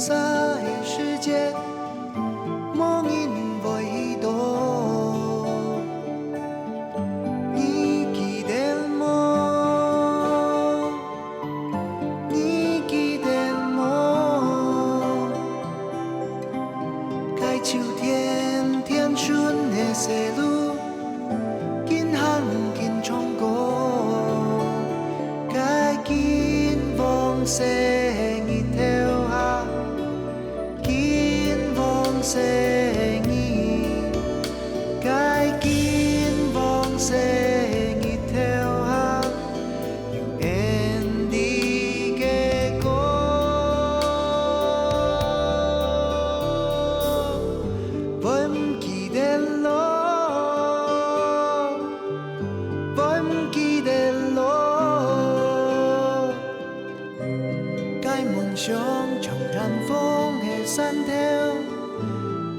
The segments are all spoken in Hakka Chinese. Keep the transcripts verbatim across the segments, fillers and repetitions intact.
个時節，無人會去到。你記得無？你記得無？該秋天，天春个細路，緊行緊唱歌，該金黃色日頭下。 金黃色日，該金黃色日頭下，有𫣆俚个歌，會毋記得囉，會毋記得囉。 該夢想像遠方个山頭，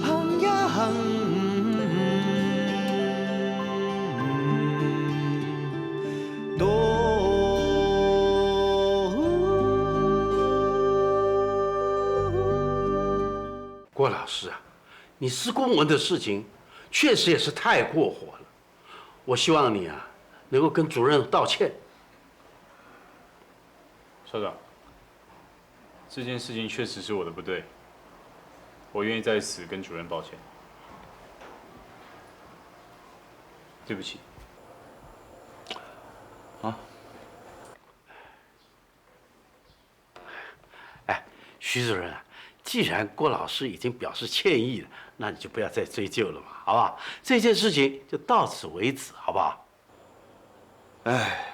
行呀行到。郭老師啊，你施公文的事情確實也是太過火了。我希望你啊，能夠跟主任道歉。 校長，這件事情確實是我的不對，我願意在此跟主任抱歉。對不起。啊？哎，徐主任啊，既然郭老師已經表示歉意了，那你就不要再追究了嘛，好不好？這件事情就到此為止，好不好？ 唉，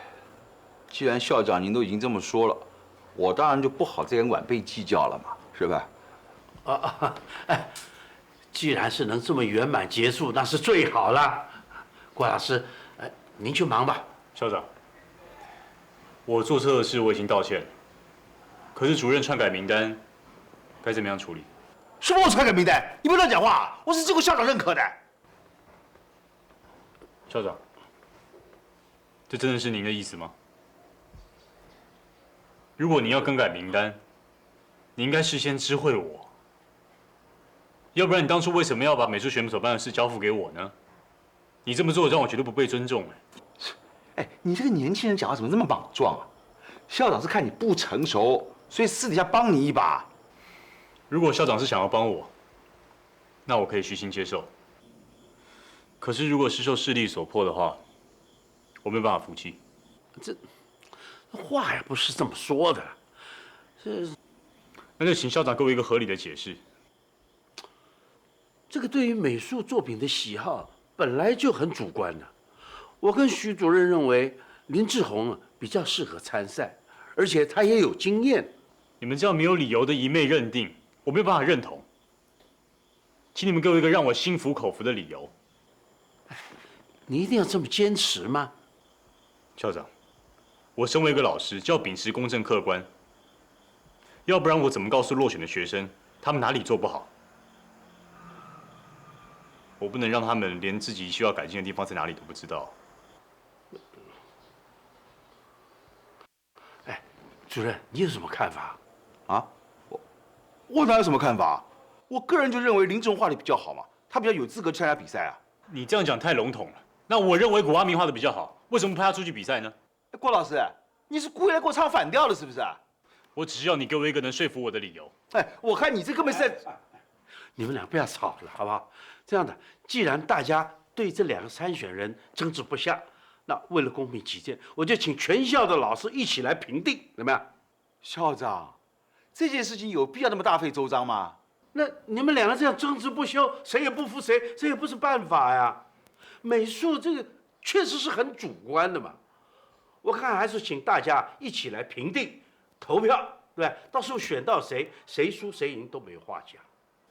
既然校長您都已經這麼說了，我當然就不好再跟晚輩計較了嘛，是吧？啊，啊，哎，既然是能這麼圓滿結束，那是最好了。郭老師，哎，您去忙吧。校長，我做錯的事我已經道歉了，可是主任篡改名單，該怎麼樣處理？什麼我篡改名單？你不要亂講話！我是經過校長認可的。 校長，這真的是您的意思嗎？如果您要更改名單，你應該事先知會我，要不然你當初為什麼要把美術選手班的事交付給我呢？你這麼做讓我覺得不被尊重欸。哎，你這個年輕人講話怎麼這麼莽撞啊？校長是看你不成熟，所以私底下幫你一把。如果校長是想要幫我，那我可以虛心接受。可是如果是受勢力所迫的話，我沒有辦法服氣。這話也不是這麼說的，這……那就請校長給我一個合理的解釋。這個對於美術作品的喜好本來就很主觀的。我跟徐主任認為林志宏啊比較適合參賽，而且他也有經驗。你們這樣沒有理由的一昧認定，我沒有辦法認同。 請你們給我一個讓我心服口服的理由。你一定要這麼堅持嗎？校長，我身為一個老師，就要秉持公正客觀，要不然我怎麼告訴落選的學生他們哪裡做不好？我不能讓他們連自己需要改進的地方在哪裡都不知道。 哎，主任，你有什麼看法？啊？我……我哪有什麼看法？我個人就認為林志宏畫得比較好嘛，他比較有資格參加比賽啊。你這樣講太籠統了。那我認為古阿明畫得比較好，為什麼不派他出去比賽呢？哎，郭老師，你是故意來跟我唱反調的，是不是啊？我只需要你給我一個能說服我的理由。哎，我看你這根本是在……你們倆不要吵了，好不好？這樣的，既然大家對這兩個參選人爭執不下，那為了公平起見，我就請全校的老師一起來評定，怎麼樣？校長，這件事情有必要那麼大費周章嗎？那你們兩個這樣爭執不休，誰也不服誰，這也不是辦法呀。美術這個確實是很主觀的嘛，我看還是請大家一起來評定，投票，對吧？到時候選到誰，誰輸誰贏都沒有話講。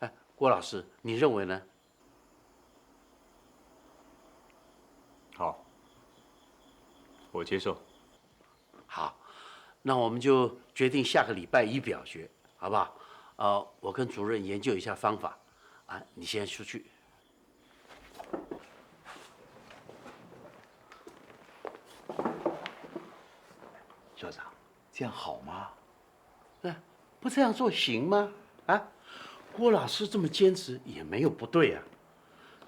哎，郭老師，你認為呢？好，我接受。好，那我們就決定下個禮拜一表決，好不好？呃，我跟主任研究一下方法，啊，你先出去。校長，這樣好嗎？那不這樣做行嗎？啊，郭老师这么坚持也没有不对啊。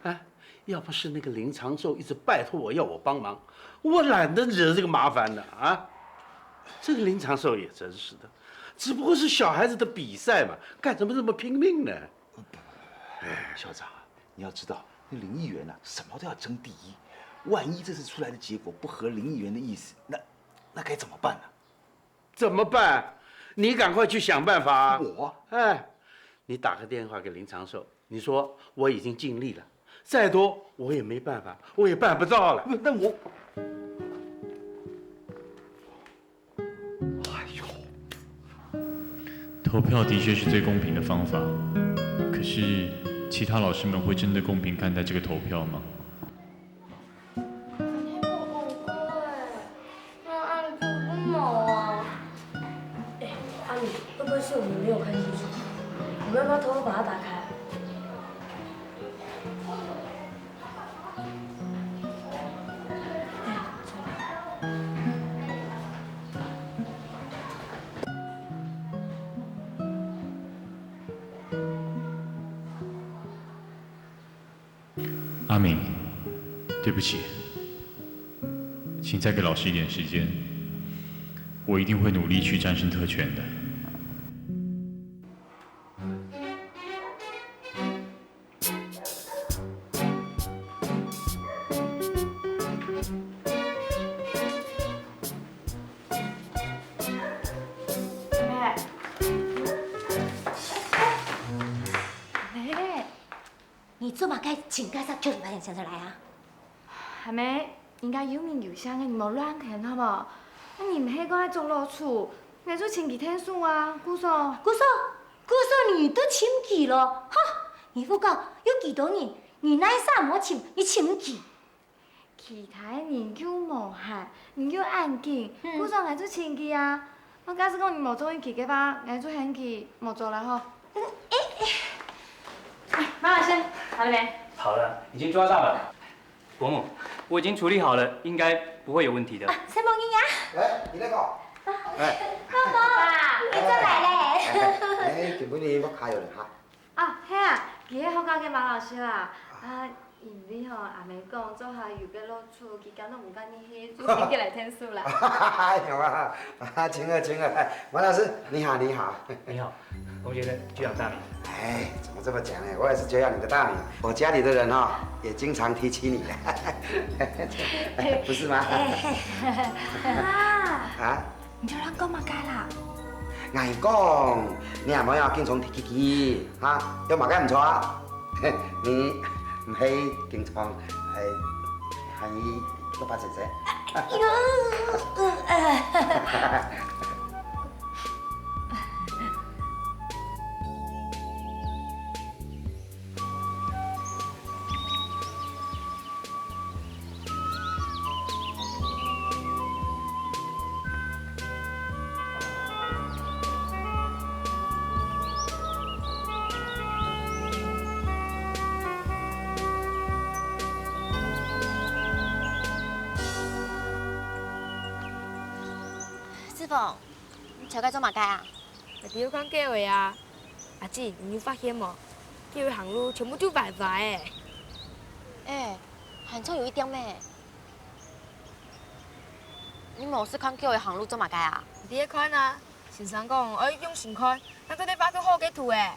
啊，要不是那个林长寿一直拜托我要我帮忙，我懒得惹这个麻烦的啊。这个林长寿也真是的，只不过是小孩子的比赛嘛，干什么这么拼命呢？校长啊，你要知道，那林议员啊，什么都要争第一，万一这次出来的结果不合林议员的意思，那那该怎么办呢？怎么办？你赶快去想办法啊。我哎，你打个电话给林长寿，你说我已经尽力了，再多我也没办法，我也办不到了。不，那我，哎呦，投票的确是最公平的方法，可是其他老师们会真的公平看待这个投票吗？那阿米做不毛啊？哎，阿米，会不会是我们没有看清楚？我们要不要偷偷把它打开？哎，走了。阿明，对不起，请再给老师一点时间，我一定会努力去战胜特权的。你做么个请假煞叫你把人请出来啊？阿妹，人家有名有姓个，你莫亂喊好無？啊，你毋係講愛捉老鼠，𠊎就請佢𢯭手啊，故所。故所，故所你都請佢咯？哈！你不講有幾多人，你哪儕無請，你請佢？其他人又無閒，你又恁緊，故所𠊎就請佢啊。 啊，假使講你無中意佢个話，𠊎就喊佢莫做了吼。馬老師，好了沒？好了，已经抓到了。伯母，我已经处理好了，应该不会有问题的。承蒙你呀。哎，你那个，爸爸，你轉來咧。哎，今晡日屋下有人哈。啊，係啊，佢係學校个馬老師啦。啊， 因為吼，阿妹講做下有个老鼠，佢敢都毋敢入去，就請佢來𢯭手啦。哎呀，啊，真好，真好。哎，王老師，你好，你好。你好，同学们，久仰大名。哎，怎么这么讲呢？我也是久仰你的大名。我家里的人哈，也经常提起你，不是吗？啊，啊？你在亂講麼个啦？ 𠊎講，你也莫要經常提起佢，哈，有麼个毋著啊？你毋係經常，哎，喊佢做白姐姐。志峰，你撨該做麼个啊？ 𠊎在該看狗仔啊。阿姊，你有發現無？狗仔行路全部就歪歪仔。欸，還錯有一點咩？你無事看狗仔行路做麼个啊？你在該看啊，先生講愛用心看，哪做得畫出好个圖仔。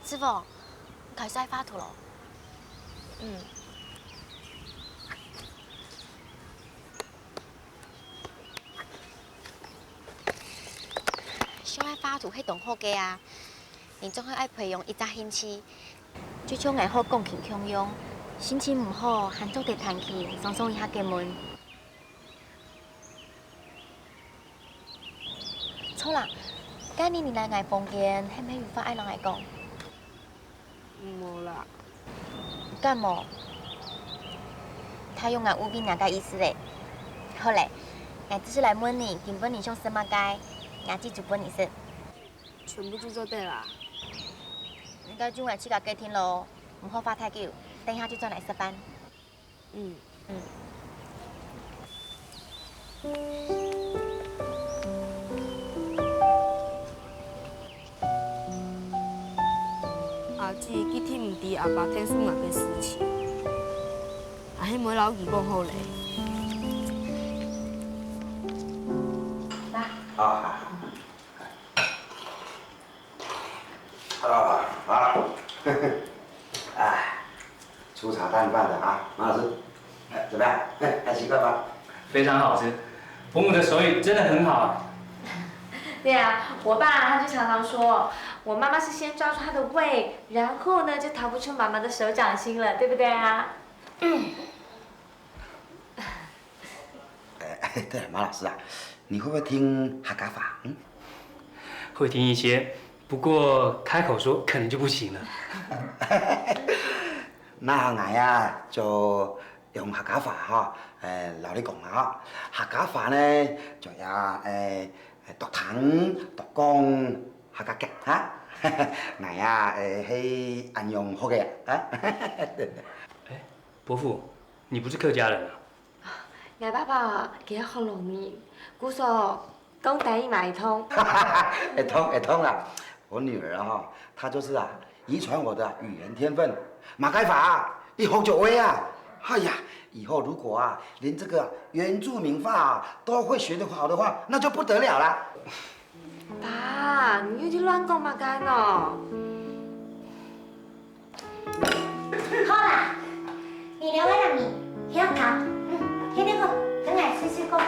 志峰，你開始愛畫圖囉？嗯。 想愛畫圖係當好个啊，人總係愛培養一隻興趣。就像𠊎好鋼琴共樣，心情毋好還做得彈琴，放鬆一下个悶。著啦，該日你來𠊎房間，係毋係有話愛摎𠊎講？ 無啦。敢無？太陽𠊎誤會若个意思咧。好咧，𠊎這就來問你，今晡日想食麼个，𠊎煮煮分你食。全部煮做得啦。你該就𠊎自家決定囉，毋好話太久，等下就轉來食飯。 嗯。嗯。知阿爸𢯭手𠊎个事情，阿係毋會摎佢講好咧。爸，啊，啊，啊，哎，粗茶淡饭的啊，马老师，哎，怎么样？还习惯吗？非常好吃，伯母的手艺真的很好啊。对啊，我爸他就常常说，我妈妈是先抓住他的胃，然后呢就逃不出妈妈的手掌心了，对不对啊？哎，对了，马老师啊，你会不会听客家话？嗯，会听一些，不过开口说可能就不行了。那我呀，就用客家话哈，呃，老实讲啊，客家话呢，就要呃，多听多讲客家话哈。我呀，呃，是恁样学个啊。哎，伯父，你不是客家人啊？ 𠊎爸爸佢係學老人，故所講台語嘛會通。会通，会通啦。我女儿哈，她就是啊，遗传我的语言天分。马该法啊，一学就会啊。哎呀，以后如果啊，连这个原住民话啊都会学得好的话，那就不得了啦。爸，你又在乱讲嘛个喏？ 好啦，你留下让你，不要搞。嗯，天天过，等俺试试过。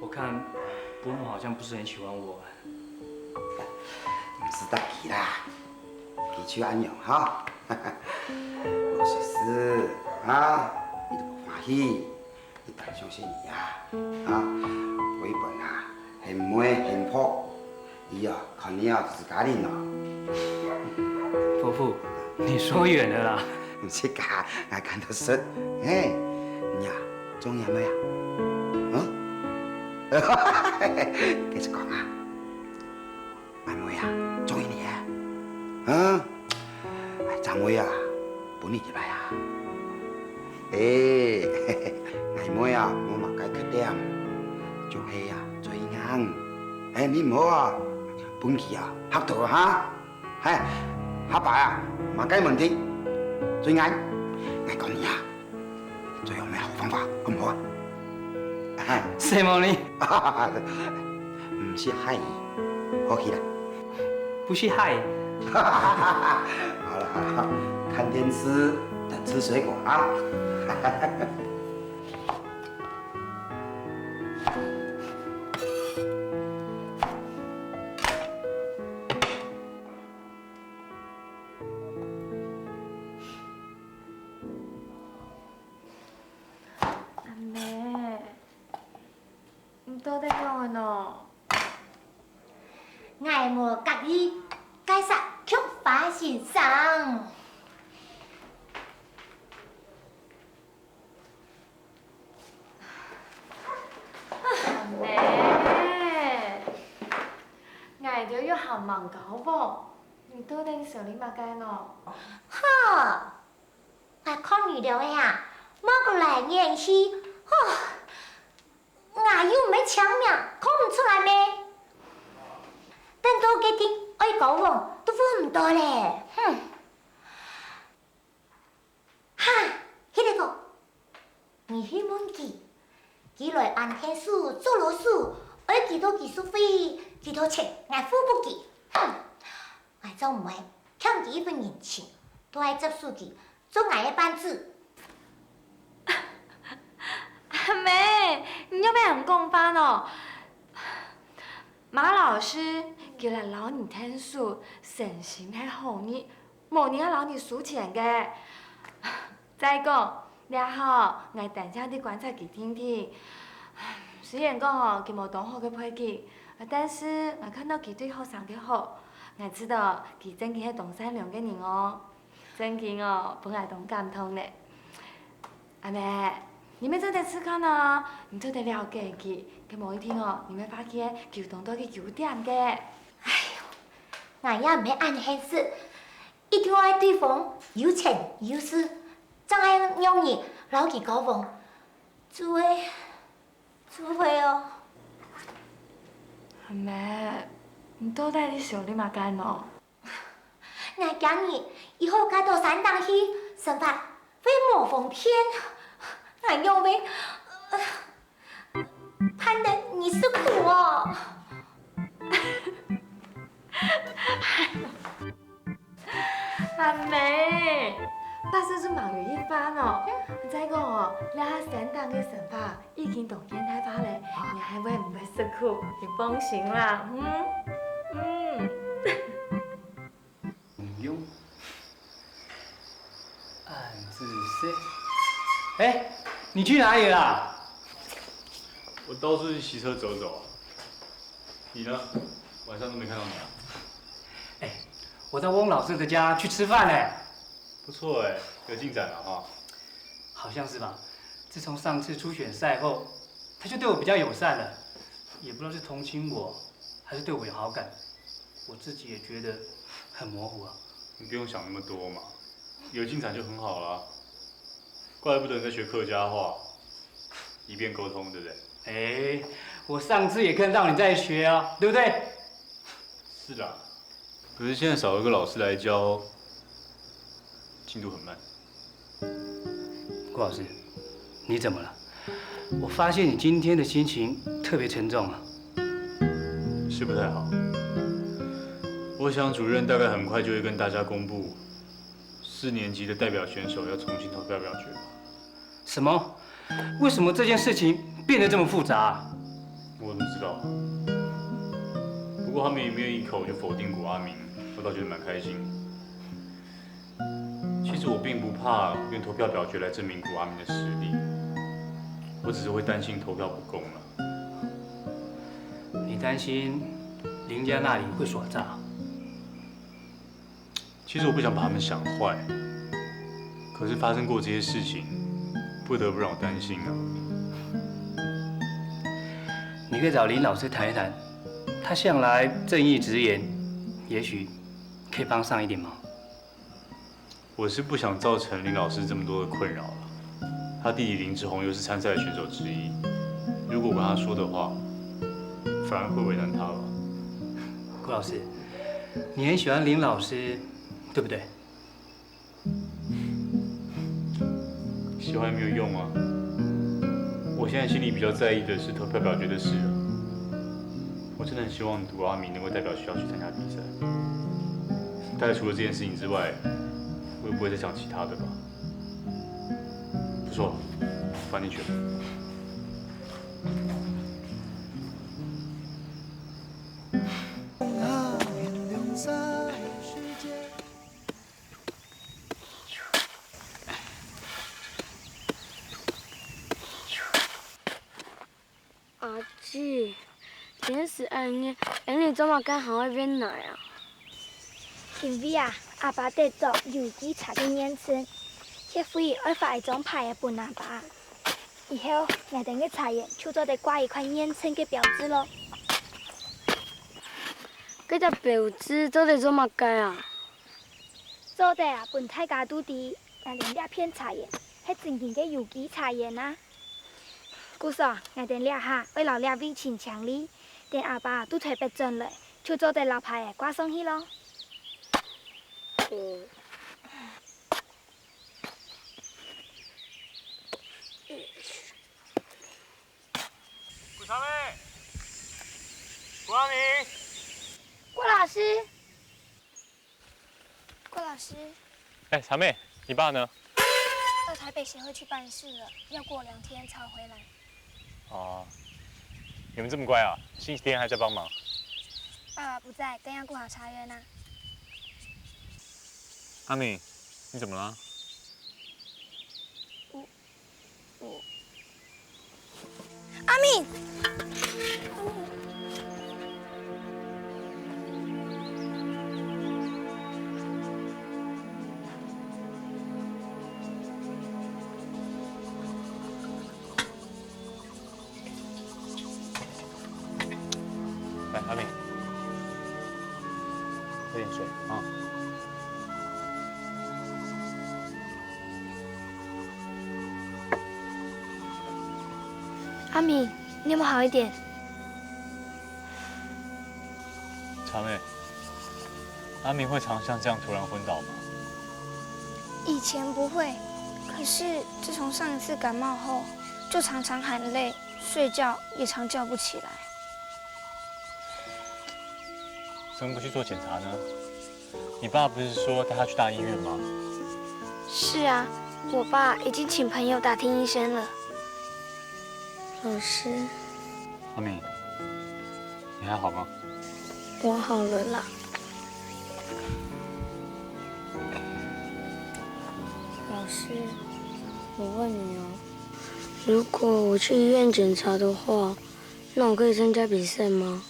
我看伯母好像不是很喜欢我。毋使得佢啦，佢就恁樣哈。老實說啊，佢都無歡喜，佢當相信你啊，啊，佢本啊，很會很薄，佢啊，看你啊，自家人咯。伯父，你說遠了啦。毋使假，𠊎看到實。嘿，你啊，中意阿妹啊？嗯？繼續講啊。阿妹啊，中意你啊？嗯？哎，張偉啊，分你一擺啊。哎，阿妹啊，無麼个缺點，就係啊，嘴硬。哎，你毋好啊，分佢啊，嚇到啊哈。 嘿，下擺啊，麼个問題，最愛，𠊎教你啊，最有名好方法，好毋好啊？什麼呢？毋識害佢，好去啦。不是害。好了好了，看電視，等吃水果啊。 阿姆，你到底仰仔呢？𠊎無合意該儕菊花先生。阿姆，𠊎兜又還吂交往，你到底想理麼个呢？哈！ 𠊎看你兜个啊，莫過來演戲，吼！𠊎又毋係青盲，看毋出來咩？等到該定愛交往都分毋到咧，哼！哈！希利哥，你去問佢，佢來恁𢯭手做老師，愛幾多佢使費，幾多錢，𠊎付分佢。哼！𠊎正毋會欠佢一分人情，都愛接受佢 做𠊎个班主。阿姆，你仰會恁講話呢？馬老師佢來摎你𢯭手，誠心係好意，無人愛摎你收錢个。再講，這下𠊎單淨在觀察佢定定。雖然講吼，佢無當好个背景，但是𠊎看到佢對學生个好，𠊎知道佢正經係當善良个人哦。 正經哦，分𠊎當感動呢。阿姆，你乜做得試看哦，你做得了解佢，該無一定哦，你乜發現佢有當多个優點个。哎喲，𠊎也毋係恁現實，一定愛對方有錢有勢，正愛讓你摎佢交往，就會，就會哦。阿妹，你到底在想麼个呢？𠊎驚你以後嫁到山頂去，生活會無方便，𠊎仰會，呃，盼得你食苦哦。 阿妹，八十就嘛有一半哦。再講哦，這下山頂个生活已經當現代化了，你還會毋會食苦？你放心啦，嗯，嗯。毋用，恁仔細。哎，你去哪裡了？我到處去騎車走走啊。你呢？晚上都沒看到你啊。哎，我到翁老師的家去吃飯了。不錯哎，有進展了哈。好像是吧。自從上次初選賽後，他就對我比較友善了，也不知道是同情我，還是對我有好感，我自己也覺得很模糊啊。你不用想那麼多嘛，有進展就很好啦。怪不得你在學客家話，以便溝通，對不對？哎，我上次也看到你在學啊，對不對？是啦，可是現在少了個老師來教，進度很慢。顾老師，你怎麼了？我發現你今天的心情特別沉重啊。是不太好。我想主任大概很快就會跟大家公布，四年級的代表選手要重新投票表決吧。什麼？為什麼這件事情變得這麼複雜啊？我怎麼知道？不過他們也沒有一口就否定古阿明，我倒覺得蠻開心。其實我並不怕用投票表決來證明古阿明的實力，我只是會擔心投票不公了。你擔心林家那裡會耍詐？ 其實我不想把他們想壞，可是發生過這些事情，不得不讓我擔心啊。你可以找林老師談一談，他向來正義直言，也許可以幫上一點忙。我是不想造成林老師這麼多的困擾了。他弟弟林志宏又是參賽的選手之一，如果我跟他說的話，反而會為難他吧。顧老師，你很喜歡林老師，對不對？喜歡也沒有用啊。我現在心裡比較在意的是投票表決的事啊。我真的很希望古阿明能夠代表學校去參加比賽。大概除了這件事情之外，我也不會再想其他的吧。不錯，放進去了。 阿姊，天時恁熱，𫣆俚做麼个還愛餵奶啊？因為啊，阿爸得著有機茶个認證，協會愛發一張牌仔分阿爸。以後，𠊎兜个茶園就做得掛一塊認證个標誌囉。該隻標誌做得做麼个啊？做得啊，分大家都知，𠊎兜這片茶園係真正个有機茶園啊！ 故所，𠊎兜這下愛摎這位盡清理，等阿爸對臺北轉來，就做得摎牌仔掛上去囉。嗯。顧三妹，顧阿明，顧老師。 顧老師。哎，三妹，你爸呢？到臺北協會去辦事了，要過兩天才回來。哦，你們這麼乖啊，星期天還在幫忙。爸爸不在，更要顧好茶園啊。阿明，你怎麼了？我 阿明！來，阿明，喝點水啊。阿明，你有没有好一点？茶妹，阿明会常像这样突然昏倒吗？以前不会，可是自从上一次感冒后，就常常喊累，睡觉也常叫不起来。怎么不去做检查呢？你爸不是说带他去大医院吗？是啊，我爸已经请朋友打听医生了。老师，阿明，你还好吗？我好了啦。老师，我问你哦，如果我去医院检查的话，那我可以参加比赛吗？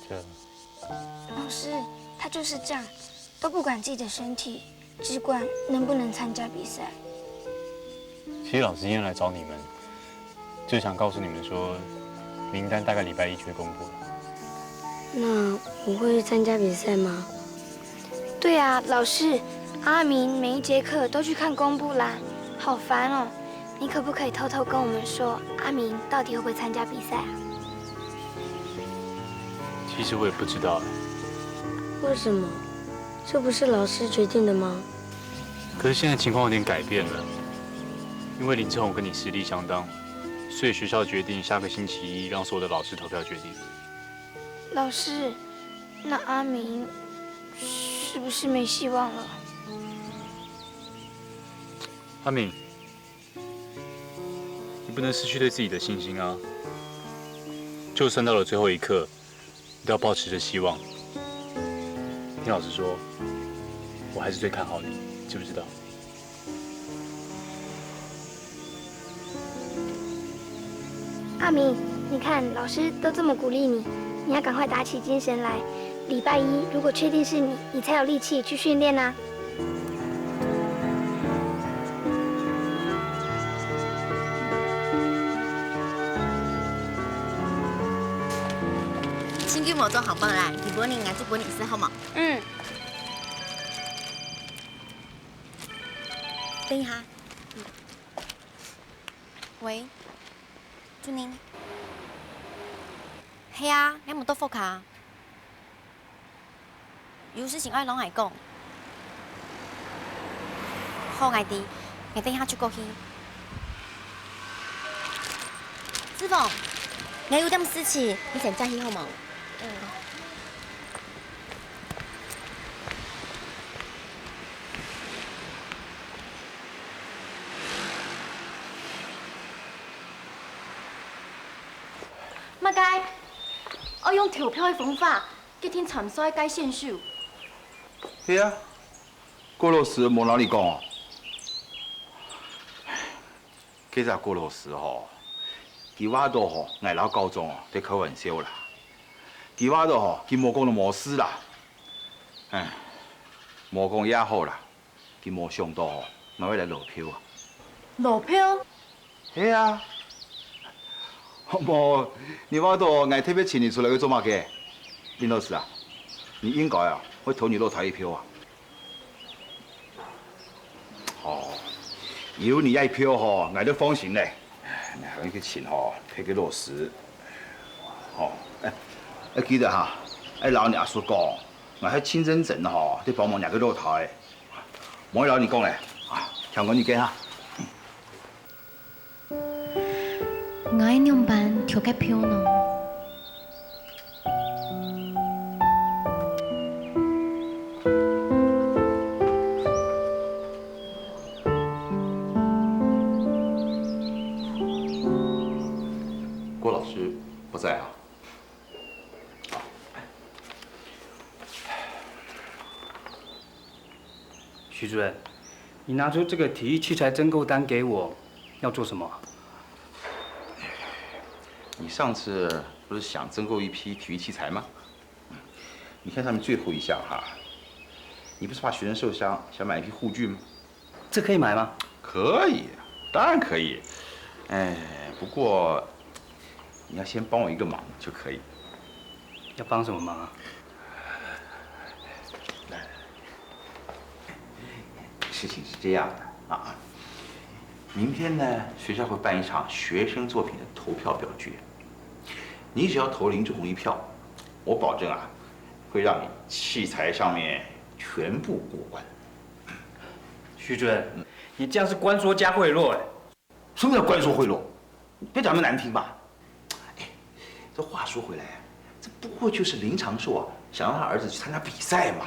这，老师，他就是这样，都不管自己的身体，只管能不能参加比赛。其实老师今天来找你们，就想告诉你们说，名单大概礼拜一就会公布了。那我会参加比赛吗？对啊，老师，阿明每一节课都去看公布栏，好烦哦。你可不可以偷偷跟我们说，阿明到底会不会参加比赛啊？其实我也不知道哎。为什么？这不是老师决定的吗？可是现在情况有点改变了，因为林正宏跟你实力相当，所以学校决定下个星期一让所有的老师投票决定。老师，那阿明是不是没希望了？阿明，你不能失去对自己的信心啊！就算到了最后一刻，你都要保持着希望。听老师说，我还是最看好你，知不知道？阿明，你看老师都这么鼓励你，你要赶快打起精神来。礼拜一如果确定是你，你才有力气去训练啊。 先去無做項目啦，你分你，𠊎就分你食，好無？嗯。等一下。喂，主任。係啊，你有無到屋下？ 有事情愛摎𠊎講。好，𠊎知，𠊎等下就過去。志峰，𠊎有點事情，你先轉去好無？嗯。 麼个？愛用投票个方法決定參賽个選手？係啊，郭老師無摎你講哦。該隻郭老師吼，佢話到吼，𠊎摎校長哦，在開玩笑啦。佢話到吼，佢無講就無事啦。唉，無講也好啦。 佢無想到吼，𠊎會來落票啊。落票？係啊。無，你話到𠊎特別請你出來愛做麼个？林老師啊，你應該啊，會投你老弟一票啊。哦，有你一票吼，𠊎就放心咧。𠊎還愛去請吼，別个老師。吼，哎，愛記得哈，愛摎你阿叔講，𠊎係盡認真吼，在幫忙若个老弟。 莫摎你講咧，啊，聽講你个哈。𠊎愛仰般投个票呢？郭老師不在啊。 徐主任，你拿出这个体育器材征购单给我，要做什么？你上次不是想征购一批体育器材吗？你看上面最后一项哈，你不是怕学生受伤，想买一批护具吗？这可以买吗？可以，当然可以。哎，不过你要先帮我一个忙就可以。要帮什么忙啊？来，事情是这样的啊，明天呢，学校会办一场学生作品的投票表决。你只要投林志宏一票，我保证啊，会让你器材上面全部过关。徐主任，你这样是官说加贿赂哎！什么叫官说贿赂？别讲那么难听吧。哎，这话说回来，这不过就是林长寿啊，想让他儿子去参加比赛嘛。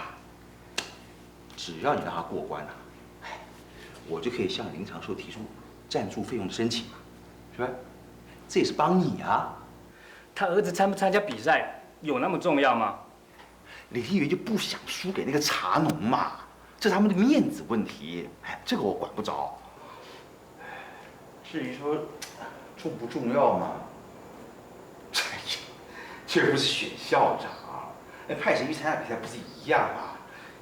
只要你让他过关啊，哎，我就可以向林长寿提出赞助费用的申请嘛，是吧？这也是帮你啊。他儿子参不参加比赛有那么重要吗？李天元就不想输给那个茶农嘛，这是他们的面子问题，哎，这个我管不着。至于说重不重要嘛，这又不是选校长，哎，派谁去参加比赛不是一样吗？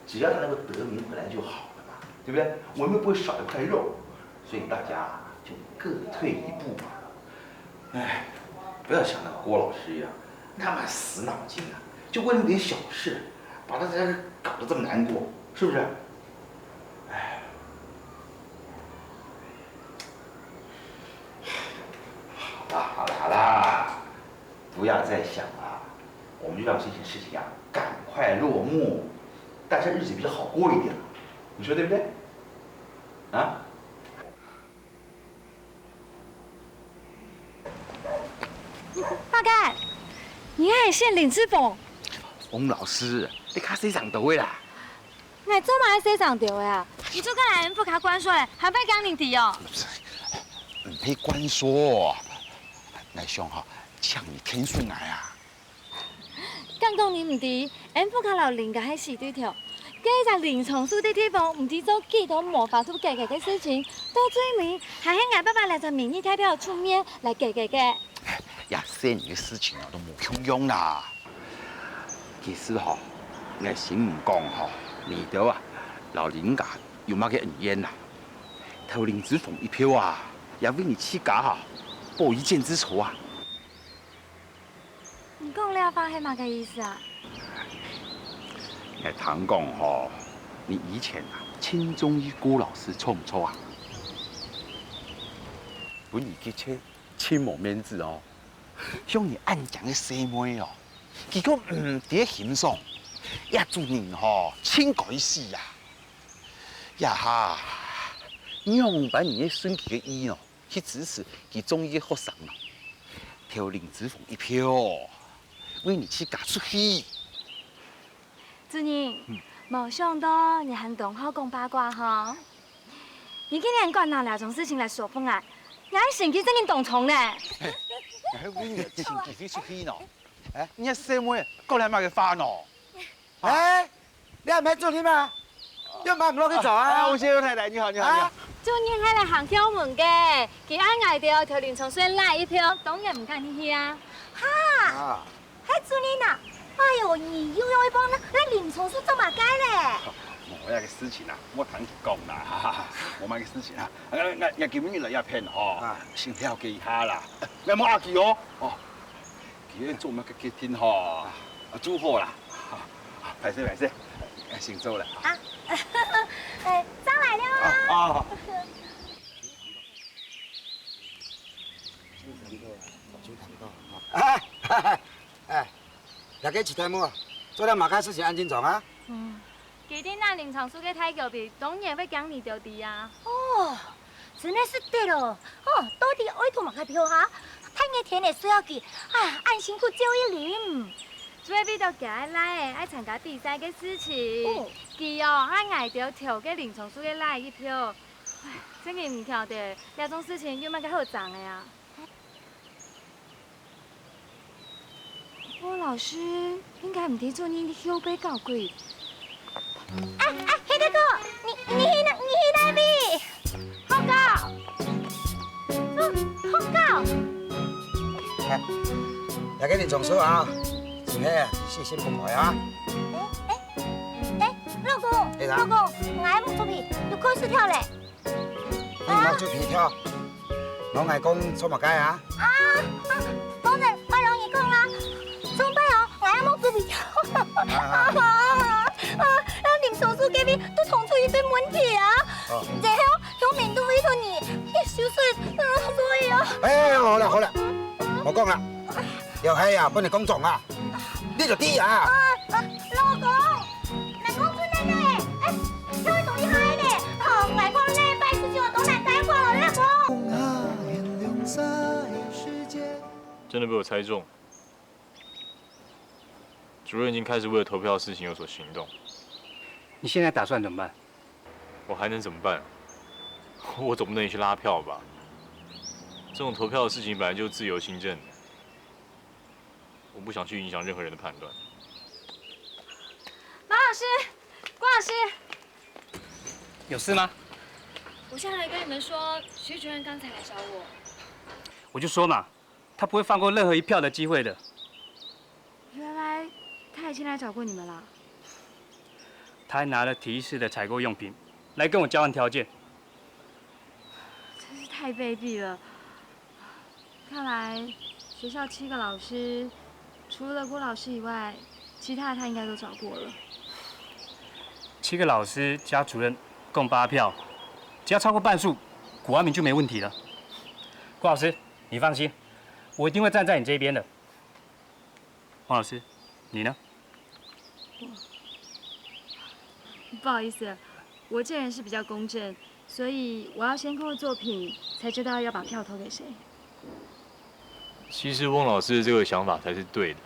只要他能够得名回来就好了嘛，对不对？我们又不会少一块肉，所以大家就各退一步嘛。哎，不要像那个郭老师一样，那么死脑筋啊，就为了点小事，把大家搞得这么难过，是不是？哎，好啦好啦好啦，不要再想了，我们就让这件事情啊赶快落幕，大家日子比较好过一点，你说对不对？啊？大概，你还是林志峰？洪老师，你看谁想到的啦？你做嘛还谁想到的啊？你就跟来福卡关说嘞，还会讲你的哦。你可以关说，来兄哈，像你天顺来啊。 敢讲你毋知，俺屋下老林家係死對頭。該隻林長壽在地方毋知做幾多無法度解決个事情，到最尾還係𠊎爸爸這隻民意代表出面來解決个。呀，細人个事情啊，都無共樣啦。其實吼，𠊎先毋講吼，你兜啊，老林家有麼个恩怨啦？投林子鳳一票啊，也為你自家哈，報一箭之仇啊。 你講這話係麼个意思啊？𠊎聽講吼，你以前啊，盡中意顧老師，著毋著啊？分你佢切，盡無面子哦。像你恁靚个細妹哦，佢个毋知欣賞，這種人吼，盡該死啊！呀哈，仰般你會順佢个意哦？ 去支持佢中意个學生咯。投林子鳳一票，為你自家出氣。主任，無想到你還當好講八卦吼。你竟然敢拿這種事情來說服𠊎，𠊎心機真經當重呢。𠊎為你心機飛出去咯。哎，你个細妹講了麼个話咯？ 哎，你還毋係主任嗎？仰般毋落去做啊？啊，吳先生太太，你好，你好，你好。主任係來行後門个，佢愛𠊎兜投林長壽个一票，當然毋敢入去啊。哈，啊，係主任啊！哎喲，你又有一幫那那林長壽做麼个咧？無麼个事情啊，莫聽佢講啦，哈哈哈，無麼个事情啊。啊，𠊎𠊎今日來這片吼，啊先了解一下啦，𠊎無客氣哦，哦。 佢愛做麼个決定吼，啊，做好啦。歹勢歹勢，先走了。啊，哎，上來了啊！啊，哎，哎，這个徐大木啊，做了麼个事情恁緊張啊？嗯，佢定拿林長壽个大狗皮，當然會驚你兜知啊。哦，真个係得哦，哦，到底愛投麼个票哈？大熱天个需要佢，啊，恁辛苦照一淋。主要為到佢个倈仔愛參加比賽个事情，哦佢哦，愛𠊎兜投个林長壽个倈仔一票。唉，真个毋曉得，這種事情有麼个好爭个啊？ 郭老師應該毋知主任在後背搞鬼。哎哎，黑大哥，你你去哪你去哪位？報告，嗯，報告。哎，這个林長壽啊，真个啊，細心分開啊。哎哎哎，老公，哎呀老公，𠊎个目珠皮又開始跳咧。 你目珠皮跳，摎𠊎講做麼个啊？啊，啊，當然，𠊎摎你講啦，上擺哦，𠊎个目珠皮跳，啊啊，啊，林叔叔該位都衝出一堆問題啊，哦然後鄉民都為著你，一手講啊，有係啊，分你講中啊，你就知啊。啊，啊，老公，人講真个呢，哎，跳得當厲害呢，吼，𠊎看呢，拜師就當難再看了，老公。真的被我猜中。主任已经开始为了投票的事情有所行动。你现在打算怎么办？我还能怎么办？我总不能也去拉票吧？这种投票的事情本来就自由行政的，我不想去影响任何人的判断。马老师，郭老师，有事吗？我下来跟你们说，徐主任刚才来找我。我就说嘛，他不会放过任何一票的机会的。原来他已经来找过你们了。他还拿了体育室的采购用品来跟我交换条件。真是太卑鄙了。看来学校七个老师，除了郭老师以外，其他的他应该都找过了。七个老师加主任共八票，只要超过半数，古阿明就没问题了。郭老师，你放心，我一定会站在你这一边的。黄老师，你呢？不好意思，我这人是比较公正，所以我要先看过作品，才知道要把票投给谁。其实翁老师的这个想法才是对的。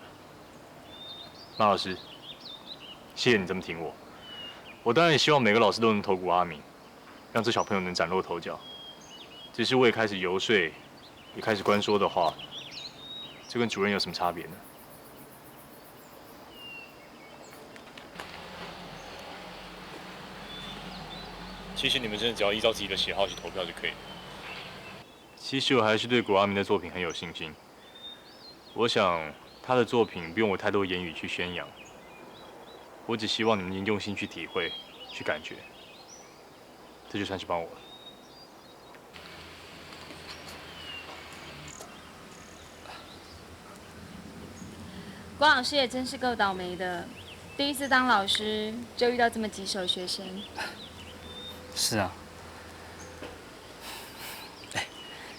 马老师，谢谢你这么挺我。我当然也希望每个老师都能投古阿明，让这小朋友能崭露头角。只是我也开始游说，也开始关说的话，这跟主任有什么差别呢？其实你们真的只要依照自己的喜好去投票就可以了。其实我还是对古阿明的作品很有信心。我想他的作品不用我太多言语去宣扬，我只希望你们能用心去体会、去感觉，这就算是帮我了。郭老师也真是够倒霉的，第一次当老师就遇到这么棘手的学生。是啊，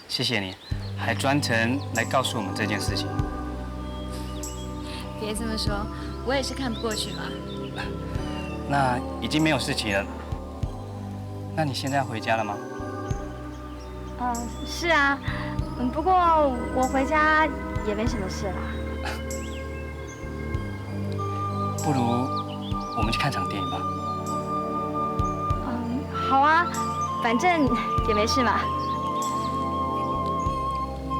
谢谢你，还专程来告诉我们这件事情。别这么说，我也是看不过去嘛。那已经没有事情了，那你现在要回家了吗？嗯，是啊，嗯，不过我回家也没什么事啦。不如我们去看场电影吧。嗯，好啊，反正也没事嘛。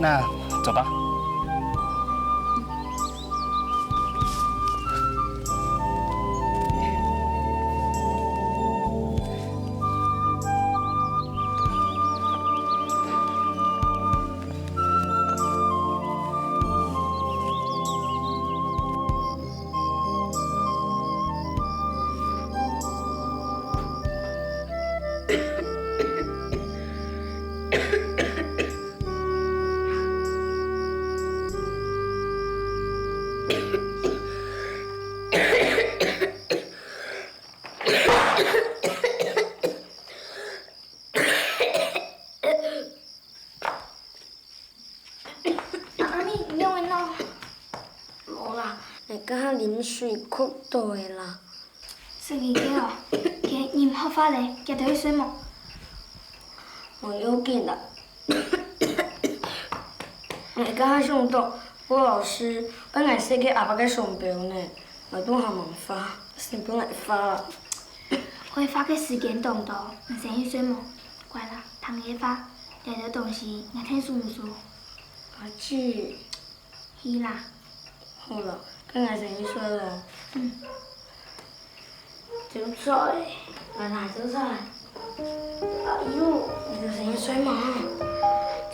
那走吧。阿咪，你仰會惱？無啦，𠊎剛剛啉水囥到个啦。神經病哦！佢任何話咧，佢都會睡目。無要緊啦。𠊎剛剛想到，吳老師愛𠊎寫个阿爸个相標呢，𠊎都還吂畫，先分𠊎畫。愛畫个時間當多，你先去睡目。乖啦，聽𠊎話。 這兜東西，𠊎𢯭手毋做。阿姊。去啦。好了，該𠊎先去睡了。嗯。走出來，來啦，走出來。哎喲，你就先去睡嘛。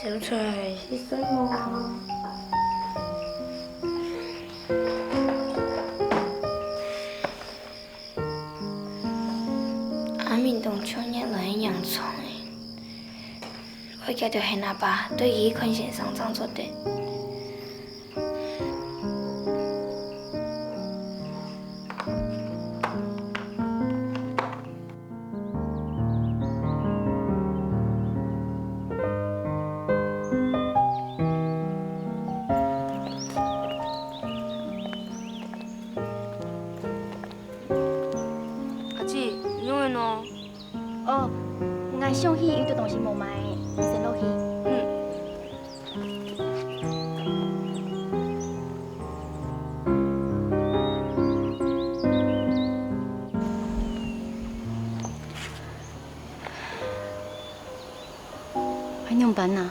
走出來，去睡嘛。阿明當像原來个洋蔥欸。 𠊎這兜係𠊎爸對佢看先生正做得。哦，𠊎想起有兜東西無買，你先落去。嗯。愛仰般啊？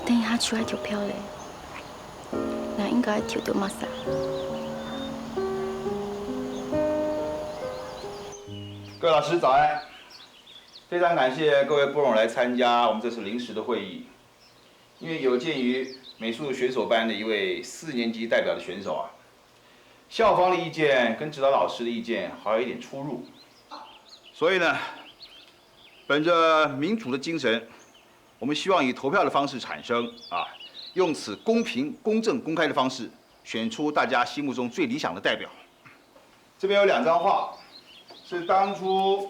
等一下就愛投票咧。 𠊎應該投到麼儕？各位老師早安！非常感謝各位拨冗來參加我們這次臨時的會議。因為有鑑於美術選手班的一位四年級代表的選手啊，校方的意見跟指導老師的意見還有一點出入，所以呢，本着民主的精神，我們希望以投票的方式產生啊，用此公平、公正、公開的方式選出大家心目中最理想的代表。這邊有兩張畫，是當初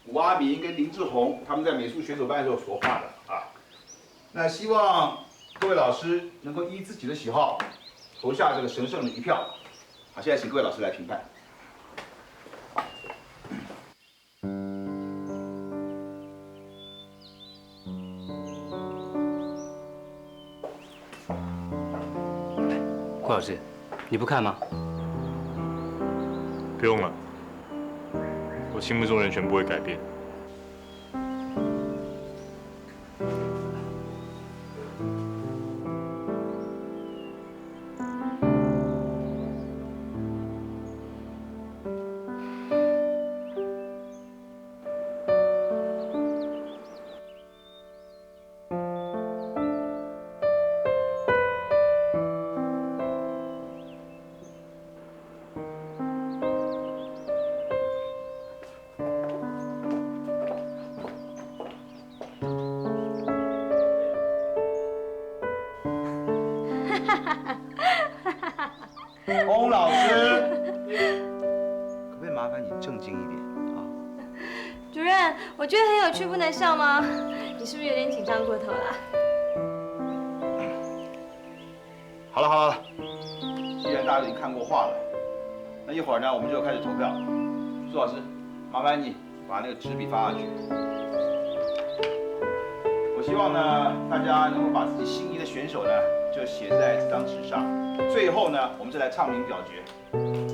古阿明跟林志宏他們在美術選手班的時候所畫的啊。那希望各位老師能夠依自己的喜好投下這個神聖的一票。好，現在請各位老師來評判。 顾老師，你不看嗎？不用了，我心目中人选不会改变。 翁老師，可不可以麻烦你正经一点啊？主任，我觉得很有趣，不能笑吗？你是不是有点紧张过头啦？好了好了，既然大家已经看过画了，那一会儿呢，我们就开始投票。苏老师，麻烦你把那个纸笔放下去。我希望呢，大家能够把自己心仪的选手呢，就写在这张纸上。最后呢，我们再来唱名表决。 你们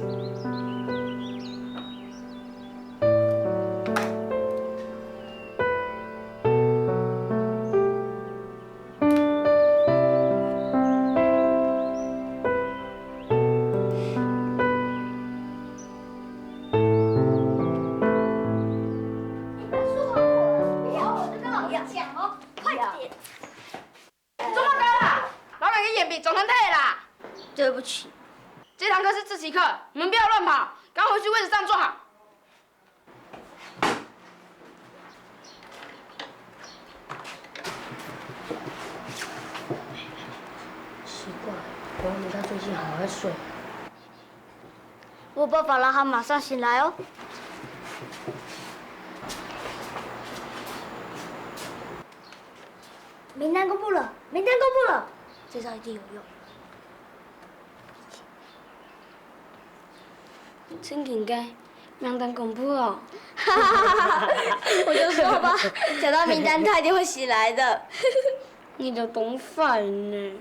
说好好的，不要，我就跟老师讲哦，快点。做么个啦？老板个眼皮肿成这啦！对不起。这堂课是自习课，你们不要乱跑，赶快回去位置上坐好。 奇怪，我觉得他最近好好睡。我有办法让他马上醒来哦。名单公布了，名单公布了，这招一定有用。 真个，名单公布哦。我就说吧，讲到名单，他一定会醒来的。你的懂法呢？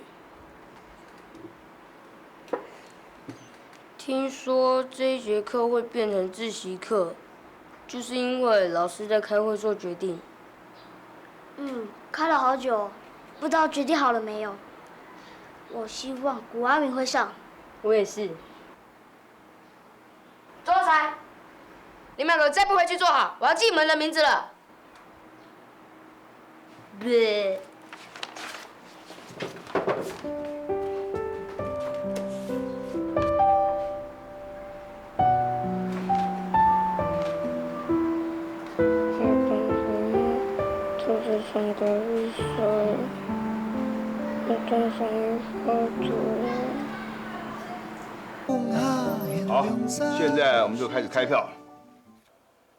听说这一节课会变成自习课，就是因为老师在开会做决定。嗯，开了好久哦，不知道决定好了没有。我希望古阿明会上。我也是。 周财，你们两个再不回去坐好，我要记你们的名字了。好，现在我们就开始开票。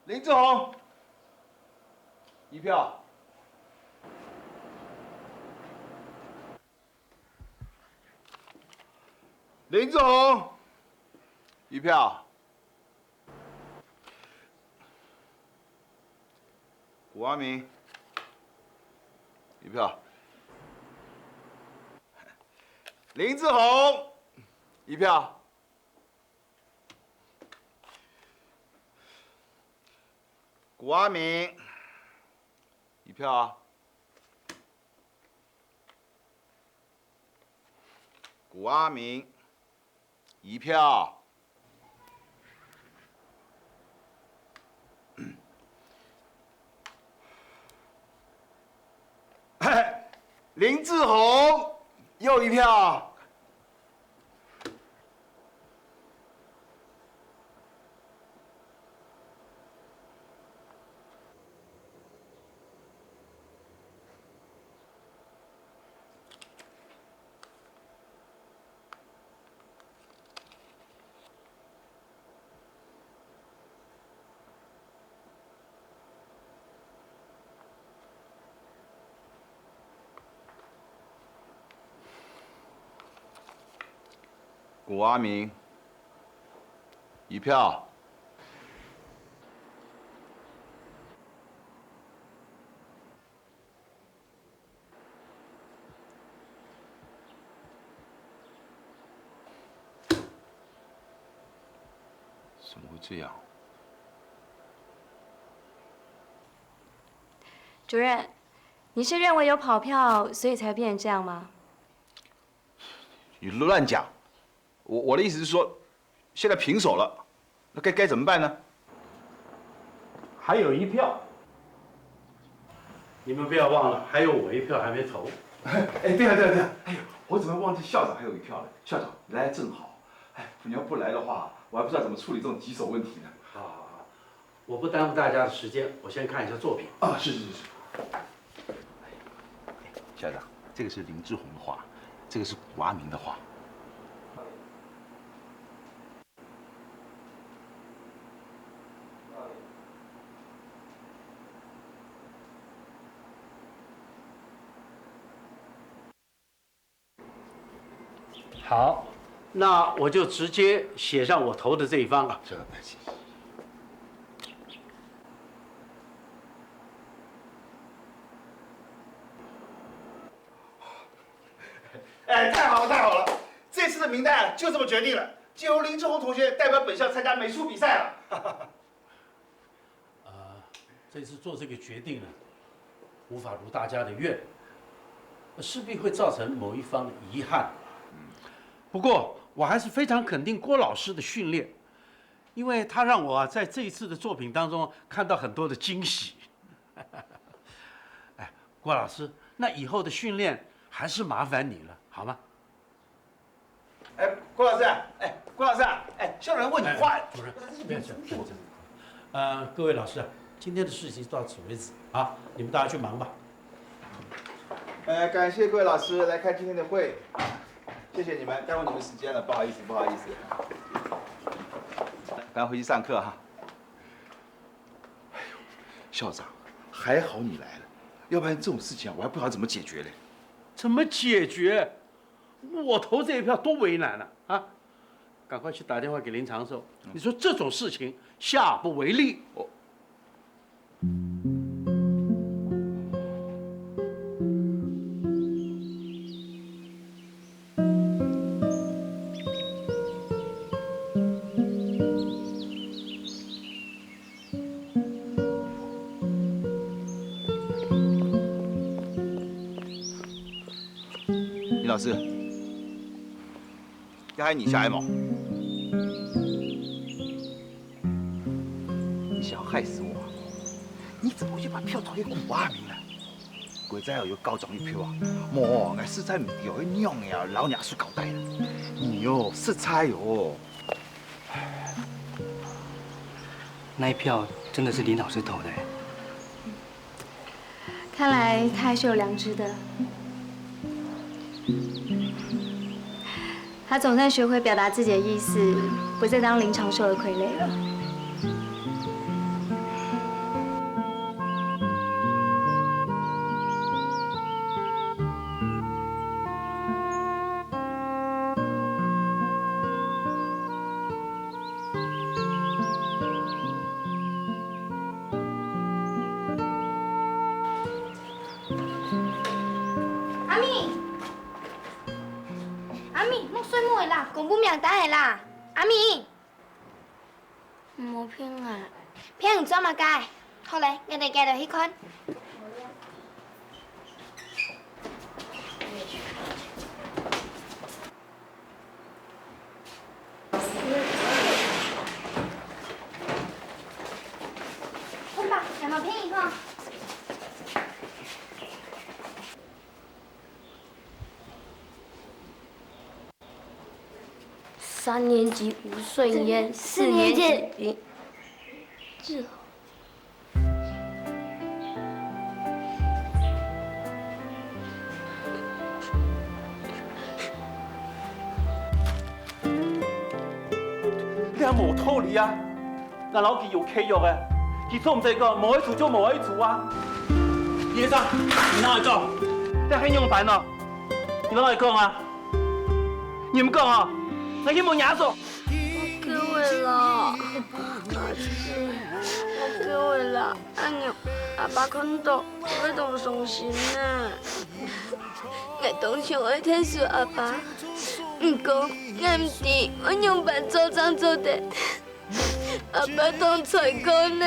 林志宏，一票。林志宏，一票。古阿明，一票。林志宏，一票。古阿明，一票啊。古阿明，一票。林志宏，又一票。古阿明，一票。怎么会这样？主任，你是认为有跑票，所以才变成这样吗？你乱讲！我我的意思是说，现在平手了，那该该怎么办呢？还有一票，你们不要忘了，还有我一票还没投。哎，对了对了对了，哎呦，我怎么忘记校长还有一票了？校长，你来正好。哎，你要不来的话，我还不知道怎么处理这种棘手问题呢。好好好，我不耽误大家的时间，我先看一下作品。啊，是是是是。校长，这个是林志宏的画，这个是古阿明的画。好，那我就直接写上我投的这一方啊。校长，谢谢。哎，太好了，太好了！这次的名单就这么决定了，就由林志宏同学代表本校参加美术比赛了。呃，这次做这个决定呢，无法如大家的愿，势必会造成某一方的遗憾。不过，我还是非常肯定郭老师的训练，因为他让我啊在这一次的作品当中看到很多的惊喜。哎，郭老师，那以后的训练还是麻烦你了，好吗？哎，郭老师啊，哎，郭老师啊，哎，校长问你话。主任，不要讲，不要讲。呃，各位老师啊，今天的事情到此为止啊，你们大家去忙吧。呃，感谢各位老师来看今天的会，谢谢你们耽误你们时间了，不好意思，不好意思。赶快回去上课哈。哎呦，校长，还好你来了，要不然这种事情啊，我还不知道怎么解决嘞。怎么解决？我投这一票多为难啊！啊，赶快去打电话给林长寿，你说这种事情下不为例。李老师，这还你下来吗？你想要害死我啊？你怎么会去把票投给古阿明呢？鬼知有高中一票啊！莫，俺实在唔要，娘呀，老娘是交代了。你哟，实在哦。那一票真的是林老师投的。看来他还是有良知的。他总算学会表达自己的意思，不再当林长寿的傀儡了。啦，公布名單个啦，阿明。 毋好騙𠊎。騙你做麼个？好咧，𠊎等這下去看。看吧，有無騙你吼？ 三年级吳順嫣，四年級林志宏。這無道理啊！ 𠊎摎佢有契約个，佢做毋得講無愛做就無愛做啊！葉先生，你哪會講？這係仰般哦？你哪會講啊？你毋講哦，𠊎去問耶穌。無救个啦，阿姊，無救个啦！恁樣，阿爸看到會當傷心呢。𠊎當想愛𢯭手阿爸，毋過𠊎毋知愛仰般做正做得。 阿爸當衰過呢。